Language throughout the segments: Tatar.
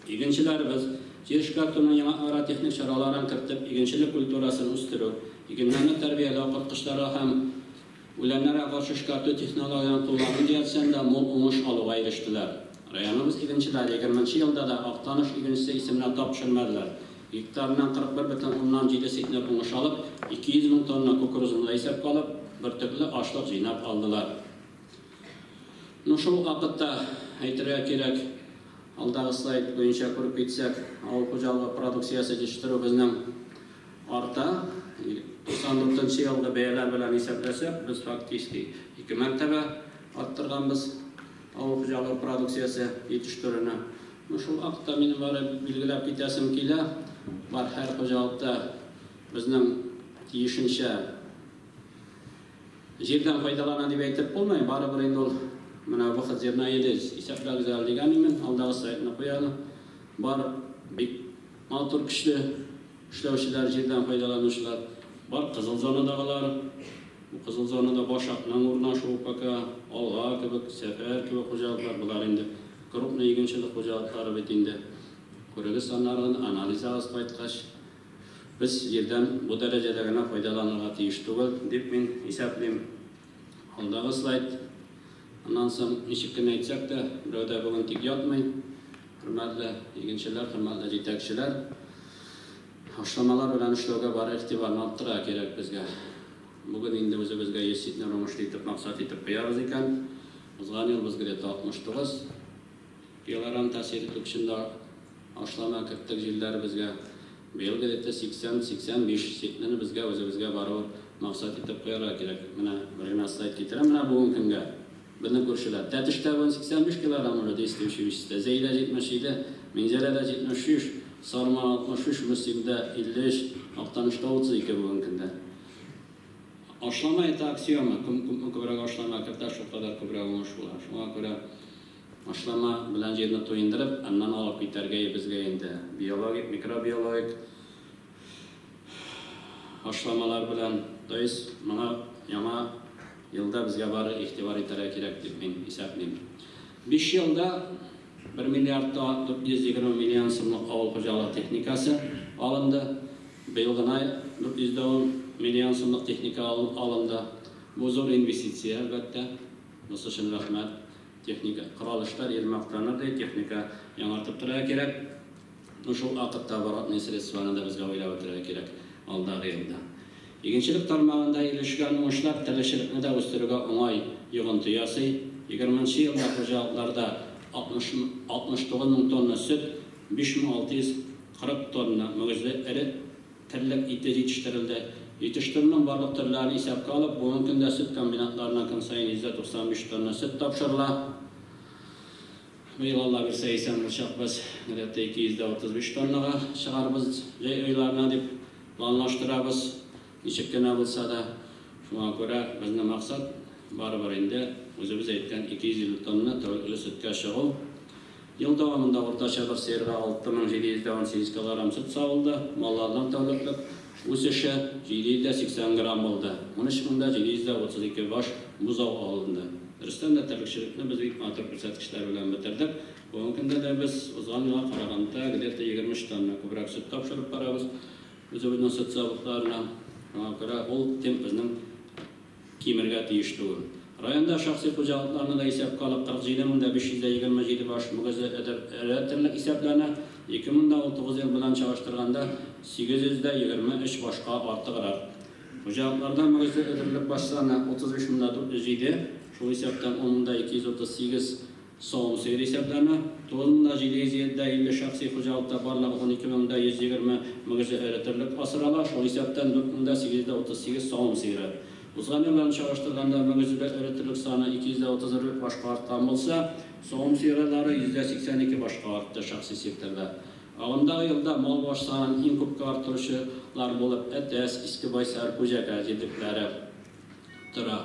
Игенчеләребез җир эшкәртүнең яңа агротехник чараларын кертеп, игенчелек культурасын үстерү, игеннәрне тәрбияләү, корткычларга һәм үләннәргә каршы эшкәртү технологияләрен куллану нәтиҗәсендә мул уңыш алуга ирештеләр. Районыбыз игенчеләре 20 елда да Актаныш игенчесе исеменә тап төшермәделәр. Гектарыннан 41,7 центнер уңыш алып, 200 мең тонна кукурузны да исәпкә алып, бөртекле ашлык җыйнап алдылар. Ну, шул вакытта әйтергә кирәк, алдагы слайд буенча күреп китсәк, авыл хуҗалыгы продукциясе җитештерү безнең арта. 94 елгы бәяләр белән исәпләсәк, без фактически 2 мәртәбә арттырганбыз авыл хуҗалыгы продукциясе җитештерүне. Ну, шул вакытта минем бары билгеләп китәсем килә, бар һәр хуҗалыкта безнең тиешенчә җирдән файдалана дип әйтеп булмый, барыбер инде ул менә выход зерна иде, исәпләгез әле дигән имен, алдагы слайдны куялы. Бар бик матур көчле эшләүчеләр, җирдән файдаланучылар, бар кызыл зонадагылар. Бу кызыл зонада Башакның урнашуы пока, Алга кебек, Сәфәр кебек хуҗалыклар, болар инде крупный игенчелек хуҗалыклары бит инде. Күрегез саннарын, анализагыз кайткач. Без җирдән бу дәрәҗәдә генә файдаланырга тиеш түгел, дип мин исәплим. Алдагы слайд. Аннан соң, ничек кенә әйтсәк тә, берәү дә бүген тик ятмый. Хөрмәтле игенчеләр, хөрмәтле җитәкчеләр, ашламалар белән эшләүгә бары игътибарны арттырырга кирәк безгә. Бүген инде үзебезгә 100 центнер уңышлы итеп максат итеп куябыз икән. Узган ел без где-то 69 килограмм тәэсир итү көчендә ашлама керттек җирләребезгә. Быел где-то 80-85 центнерны безгә үзебезгә барыбер максат итеп куярга кирәк. Менә бер генә слайд китерәм менә бүгенге көнгә. Безнең күршеләр. Тәтештә бүген 85 килограмм уже действующий вещество, Зәйдә 77, Минзәләдә 73, Сарман 63, Мөслимдә 53, Актанышта 32 бүгенге көндә. Ашлама это аксиома. Кем күпме күбрәк ашлама кертә, шул кадәр күбрәк уңыш була. Шуңа күрә ашлама белән җирне туендырып, аннан алып китәргә безгә инде биологик, микробиологик ашламалар белән. То есть моңа яңа елда безгә бары игътибар итәргә кирәк дип мин исәплим. 5 елда 1 миллиард та 420 миллион сумлык авыл хуҗалыгы техникасы алынды. Быел гына 410 миллион сумлык техника алынды. Бу зур инвестиция, әлбәттә. Бусы өчен рәхмәт. Техника, корал эшләр, ил мактаныр ди, техника яңартып торырга кирәк. Ну, шул вакытта оборотные средствоны да безгә уйлап үтәргә кирәк алдагы елда. Игенчелек тармагында ирешелгән уңышлар терлекчелекне дә үстерүгә уңай йогынты ясый. 20 елда хуҗалыкларда 69 мең тонна сөт, 5640 тонна мөгезле эре терлек ите җитештерелде. Җитештерүнең барлык төрләрен исәпкә алып, бүгенге көндә сөт комбинатларына көн саен 195 тонна сөт тапшырыла. Быел Алла бирсә исән булчакбыз, где-то 235 тоннага чыгарбыз җәй айларына дип планлаштырабыз, ничек кенә булса да. Шуңа күрә безнең максат барыбер инде үзебез әйткән 250 тонна тәүлекле сөткә чыгу. Ел дәвамында уртача бер сыерга 6718 килограмм сөт савылды, малларның тәүлеклек үсеше 780 грамм булды. 13732 баш бозау алынды. Дөрестән дә терлекчелекне без бик матур күрсәткечләр белән бетердек. Бүгенге көндә дә без узган елга караганда где-то 23 тонна күбрәк сөт тапшырып барабыз үзебезнең сөт заводларына. Шуңа күрә ул темп безнең кимергә тиеш түгел. Районда шәхси хуҗалыкларны да исәпкә алып 47527 баш мөгезле эре терлек исәпләнә. 2019 ел белән чагыштырганда 823 башка артыграк. Хуҗалыкларда мөгезле эре баш саны 35407, шул исәптән 10238 савым сыер исәпләнә. 9750 шәхси хуҗалыкта барлыгы 12120 мөгезле эре терлек асрала, шул исәптән 4838 савым сыеры. Узган ел белән чагыштырганда мөгезле эре терлек саны 231 башка арткан булса, савым сыерлары 182 башка артты шәхси секторда. Агымдагы елда мал баш санын иң күпкә арттыручылар булып Әтәс, Иске Байсар, Күҗәкә җирлекләре тора.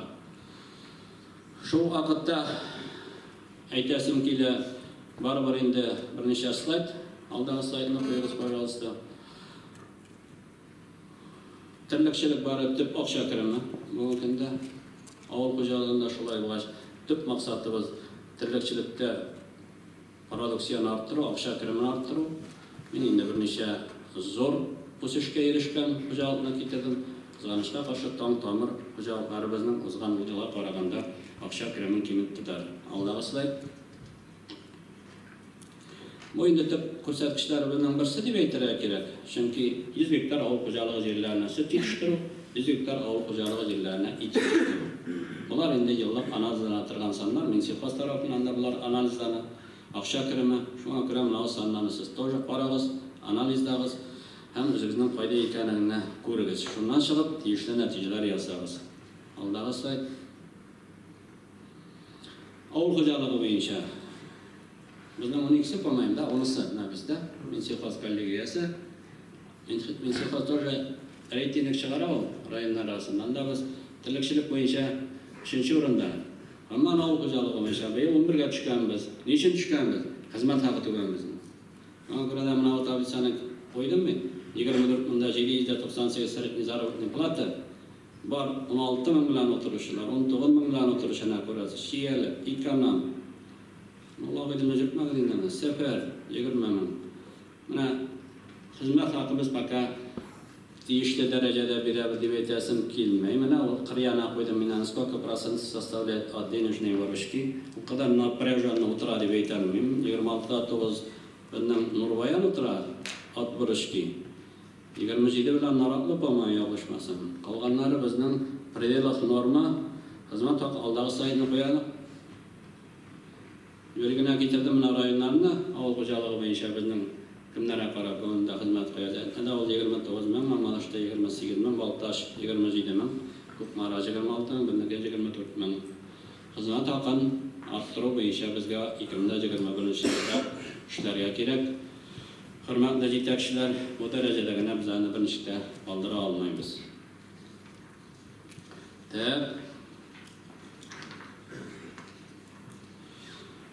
Шул вакытта әйтәсем килә, барыбер инде берничә слайд, алдагы слайдны куегыз, пожалуйста. Терлекчелек бары төп акча кереме бүгенге көндә. Авыл хуҗалыгында шулай булгач, төп максатыбыз терлекчелектә Продукцияне арттыру, акча керемен арттыру. Мин инде берничә зур үсешкә ирешкән хуҗалыкны китердем. Кызганычка каршы, таң-тамыр хуҗалыкларыбызның узган елга караганда акча керемен киметтеләр. Алдагы слайд. Бу инде төп күрсәткечләребезнең берсе дип әйтергә кирәк. Чөнки 100 гектар авыл хуҗалыгы җирләренә сөт җитештерү, 100 гектар авыл хуҗалыгы җирләренә ит җитештерү. Болар инде еллык анализлана торган саннар, Минсельхоз тарафыннан да болар анализлана. Акча кереме, шуңа күрә менә ул саннарны сез тоже карагыз, анализлагыз һәм үзегезнең кайда икәнегезне күрегез. Шуннан чыгып, тиешле нәтиҗәләр ясагыз. Алдагы слайд. Авыл хуҗалыгы буенча безнең 12-се, по-моему, да, 10-сы менә бездә Минсельхоз коллегиясе. Минсельхоз тоже рейтинг чыгара ул районнар арасыннан да без терлекчелек буенча 3нче урында. Әмма авыл хуҗалыгы буенча быел 11-гә төшкәнбез. Ни өчен төшкәнбез? Хезмәт хакы түбән безнең. Аңа күрә дә менә бу таблицаны куйдым мин. 24 798 средний заработная плата бар 16 мең белән утыручылар, 19 мең белән утыручыны күрәсез. Чияле, Иканан. Аллаһ гыйлеме җитмәгез инде. Сәфәр 20 мең. Менә хезмәт хакыбыз пока тиешле дәрәҗәдә бирәбез дип әйтәсем килми. Менә ул кырыена куйдым мин аны, сколько процент составляет от денежной выручки. Ул кадәр напряженно утыра дип әйтә алмыйм. 26,9 безнең Нурбаян утыра от выручки. 27 белән Наратлы, по-моему, ялгышмасам. Калганнары безнең пределах норма. Хезмәт хакы, алдагы слайдны куялык. Бер генә китердем менә районнарны, авыл хуҗалыгы буенча безнең кемнәргә карап монда хезмәт куя. Әтнәдә ул 29 мең, Мамадышта 28 мең, Балтач 27 мең, Кукмара 26 мең, безнеке 24 мең. Хезмәт хакын арттыру буенча безгә 2021 елда эшләргә кирәк. Хөрмәтле җитәкчеләр, бу дәрәҗәдә генә без аны берничек тә калдыра алмыйбыз. Так.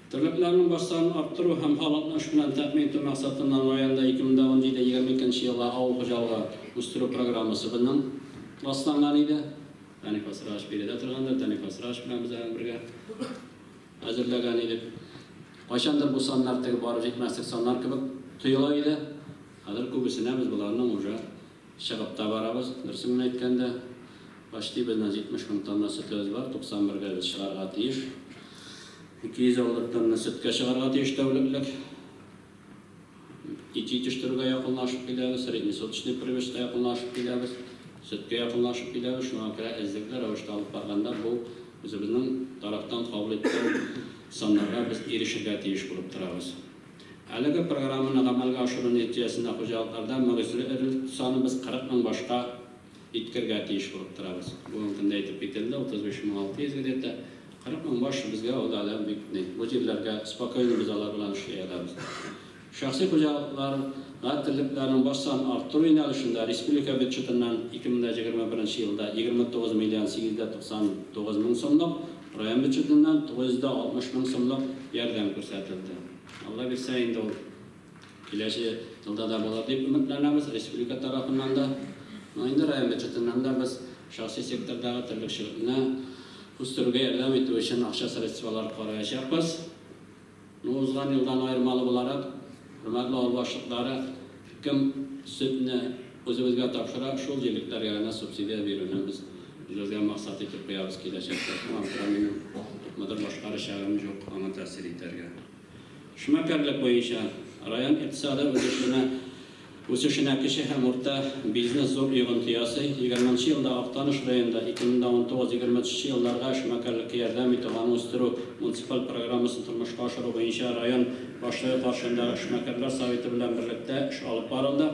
Терлекләрнең баш санын арттыру һәм халыкны эш белән тәэмин итү максатыннан районда 2017-22 елга авыл хуҗалыгы үстерү программасы безнең расланган иде. Дәниф Асрач биредә торганда, Дәниф Асрач белән без аның бергә әзерләгән идек. Кайчандыр бу саннар теге барып җитмәслек саннар кебек тоела иде. Хәзер күбесенә без боларның уже чыгып та барабыз. Дөресен генә әйткәндә, почти безнең 70 мең тонна сөтебез бар, 91-гә без чыгарга тиеш. 250 тонна сөткә чыгарга тиеш тәүлеклек. Ит җитештерүгә якынлашып киләбез, среднесуточный привеска якынлашып киләбез, сөткә якынлашып киләбез. Шуңа күрә эзлекле рәвештә алып барганда бу үзебезнең тарафтан кабул иткән саннарга без ирешергә тиеш булып торабыз. Әлеге программаны гамәлгә ашыру нәтиҗәсендә хуҗалыкларда мөгезле эрелек саны без 40 мең башка иткергә тиеш булып торабыз. Бүгенге көндә әйтеп кителде, 35 600 где-то. 40 мең баш безгә ул әле бик ни. Бу җирләргә спокойно без алар белән эшли алабыз. Шәхси хуҗалыкларга терлекләрнең баш санын арттыру юнәлешендә республика бюджетыннан 2021 елда 29 миллион 899 мең сумлык, район бюджетыннан 960 мең сумлык ярдәм күрсәтелде. Алла бирсә, инде ул киләсе елда да булыр дип өметләнәбез республика тарафыннан да. Но инде район бюджетыннан да без шәхси сектордагы терлекчелекне үстерүгә ярдәм итү өчен акча средстволар караячакбыз. Ну, узган елдан аермалы буларак, хөрмәтле авыл башлыклары, кем сөтне үзебезгә тапшыра, шул җирлекләргә генә субсидия бирүне без үзебезгә максат итеп куябыз киләчәктә. Шуңа күрә минем күпмедер башкарачагым юк аңа тәэсир итәргә. Эшмәкәрлек буенча район икътисады үсешенә кече һәм урта бизнес зур йогынты ясый. 20 елда Актаныш районында 2019-23 елларга эшмәкәрлеккә ярдәм итү һәм үстерү муниципаль программасын тормышка ашыру буенча район башлыгы каршындагы эшмәкәрләр советы белән берлектә эш алып барылды.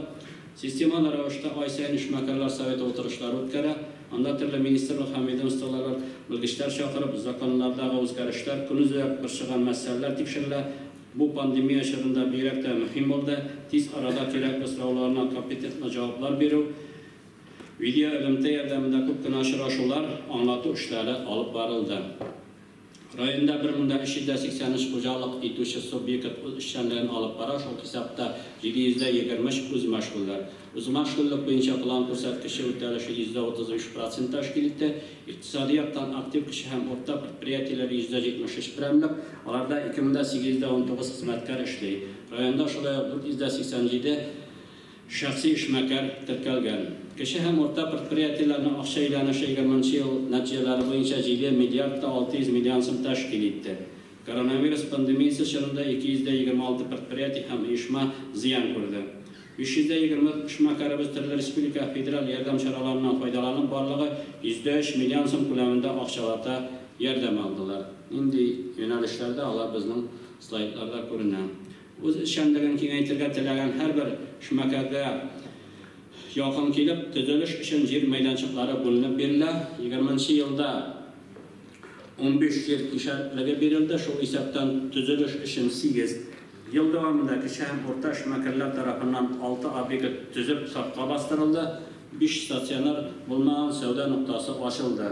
Системалы рәвештә ай саен эшмәкәрләр советы утырышлары үткәрә. Анда төрле министрлык һәм ведомстволар белгечләр чакырып, законнардагы үзгәрешләр, көнүзәк борчыган мәсьәләләр тикшерелә. Бу пандемия чорында бигрәк тә мөһим булды. Тиз арада кирәкле сорауларына компетентлы җаваплар бирү, видео элемтә ярдәмендә күп кенә очрашулар, аңлату эшләре алып барылды. Районда 1383 хуҗалык итүче субъект үз эшчәнлеген алып бара, шул хисапта 723 үзмәшгульләр. Үзмәшгульлек буенча план күрсәткече үтәлеше 35% тәшкил итте. Икътисади яктан актив кече һәм урта предприятиеләр 73% берәмлек, аларда 2819 хезмәткәр эшли. Районда шулай ук 487 шәхси эшмәкәр теркәлгән. Кече һәм урта предприятиеләрнең акча әйләнеше 20 ел нәтиҗәләре буенча 7 миллиард та 600 миллион сум тәшкил итте. Коронавирус пандемиясе чорында 226 предприятие һәм оешма зыян күрде. 520 эшмәкәребез төрле республика федераль ярдәм чараларыннан файдаланып, барлыгы 103 миллион сум күләмендә акчалата ярдәм алдылар. Нинди юнәлешләрдә алар безнең слайдларда күренә. Үз эшчәнлеген киңәйтергә теләгән һәрбер эшмәкәргә якын килеп, төзелеш өчен җир мәйданчыклары бүленеп бирелә. 20 елда 15 җир кишәрлеге бирелде, шул исәптән төзелеш өчен 8. Ел дәвамында кече һәм урта эшмәкәрләр тарафыннан 6 объект төзеп сафка бастырылды, 5 стационар булмаган сәүдә ноктасы ачылды.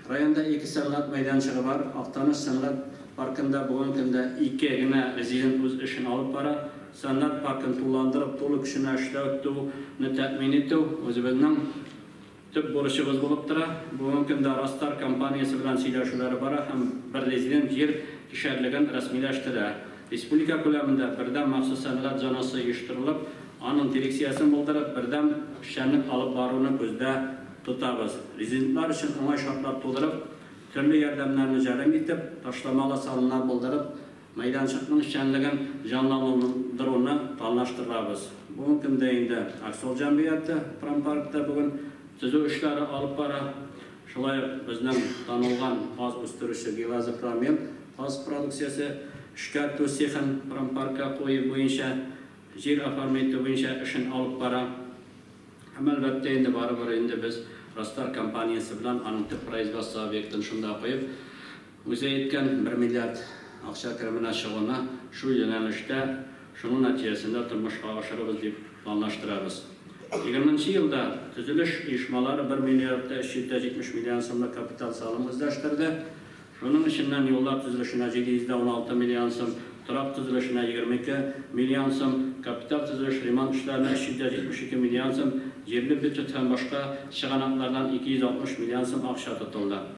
Районда 2 сәнәгать мәйданчыгы бар. Актаныш сәнәгать паркында бүгенге көндә 2 генә резидент үз эшен алып бара. Сәнәгать паркын тулыландырып, тулы көченә эшләтүне тәэмин итү үзебезнең төп бурычыбыз булып тора. Бүгенге көндә Ростар компаниясе белән сөйләшүләре бара һәм бер резидент җир кишәрлеген рәсмиләштерә. Республика күләмендә бердәм махсус сәнәгать зонасы оештырылып, аның дирекциясен булдырып, бердәм эшчәнлек алып баруны күздә тотабыз. Резидентлар өчен уңай шартлар тудырып, төрле ярдәмнәрне җәлеп итеп, ташламалы салымнар булдырып, мәйданчыкның эшчәнлеген җанландыруны планлаштырабыз. Бүгенге көндә инде Аксол җәмгыяте промпаркта бүген төзү эшләре алып бара. Шулай ук безнең танылган каз үстерүче Гилазов Рамил каз продукциясе эшкәртү цехын промпаркка кую буенча җир оформить итү буенча эшен алып бара. Һәм әлбәттә инде барыбер инде без Ростар компаниясе белән аның төп производство объектын шунда куеп, үзе әйткән 1 миллиард акча кеременә чыгуны шул юнәлештә, шуның нәтиҗәсендә тормышка ашырыбыз дип планлаштырабыз. 20 елда төзелеш оешмалары 1 миллиард та 370 миллион сумлык капитал салым үзләштерде. Шуның эченнән юллар төзелешенә 716 миллион сум, торак төзелешенә 22 миллион сум, капитал төзелеш ремонт эшләренә 372 миллион сум, җирле бюджет һәм башка чыганаклардан 260 миллион сум акча тотылды.